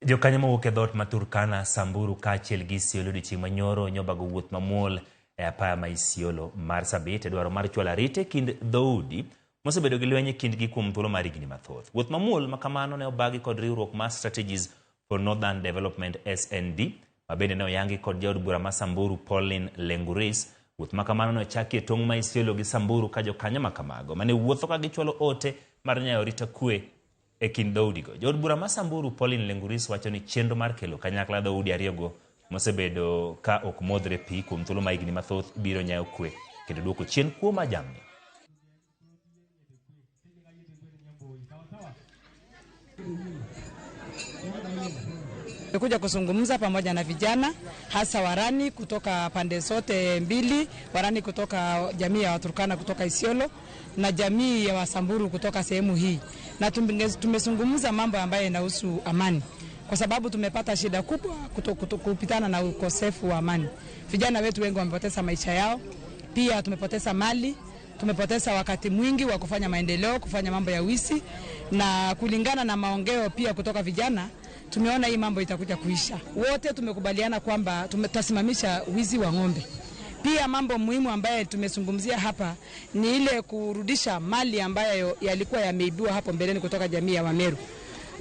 Jokanyo mowuok e dhoot ma Turkana, Samburu kaachiel gi Isiolo odiochieng' manyoro nyobago wuoth mamuol e apaya ma Isiolo Marsabit e dwaro mar chwalo arita e kind dhoudi mosebedo gi lweny e kindgi kuom thuolo mar higni mathoth. Wuoth mamuol ma kamano ne obagi kod riwruok mar Strategies for Northern Development SND ma bende ne oyangi kod jaod bura ma Samburu Pauline Lenguris. Wuoth ma kamano ne ochaki e tong' ma Isiolo gi Samburu ka jokanyo ma kamago mane wuotho ka gichwalo ote mar nyayo arita kwe e kind dhoudigo. Jaod bura ma Samburu Pauline Lenguris wacho ni chenro mar kelo kanyakla dhoudi ariyogo mosebedo ka ok modhre pi kuom thuolo ma higni mathoth biro nyayo kwe kendo duoko chien kuo mar jamni. Tumekuja kuzungumza pamoja na vijana hasa Warani kutoka pande zote mbili, Warani kutoka jamii ya Waturkana kutoka Isiolo na jamii ya Wasamburu kutoka sehemu hii, na tumezungumza mambo ambayo yanahusu amani, kwa sababu tumepata shida kubwa kupitana na ukosefu wa amani. Vijana wetu wengi wamepoteza maisha yao, pia tumepoteza mali, tumepoteza wakati mwingi wa kufanya maendeleo, kufanya mambo ya wizi, na kulingana na maongeo pia kutoka vijana tumeona hii mambo itakuja kuisha. Wote tumekubaliana kwamba tutasimamisha wizi wa ng'ombe. Pia mambo muhimu ambayo tumezungumzia hapa ni ile kurudisha mali ambayo yalikuwa yameibiwa hapo mbeleni kutoka jamii ya Wameru.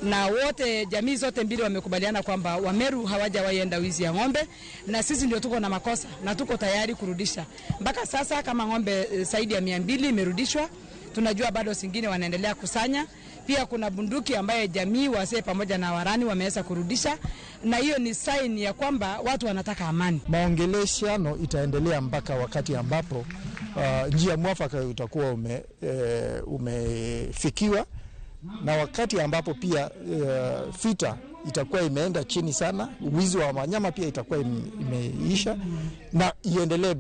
Na wote jamii zote mbili wamekubaliana kwamba Wameru hawajawahi enda wizi ya ng'ombe na sisi ndio tuko na makosa na tuko tayari kurudisha. Mpaka sasa kama ng'ombe zaidi ya 200 imerudishwa, tunajua bado zingine wanaendelea kusanya. Pia kuna bunduki ambaye jamii wasee pamoja na Warani wameweza kurudisha, na hiyo ni sign ya kwamba watu wanataka amani. Maongeleshano itaendelea mpaka wakati ambapo njia mwafaka utakuwa umefikiwa, na wakati ambapo pia vita itakuwa imeenda chini sana, wizi wa wanyama pia itakuwa imeisha, na iendelee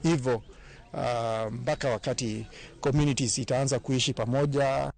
hivyo mpaka wakati communities itaanza kuishi pamoja.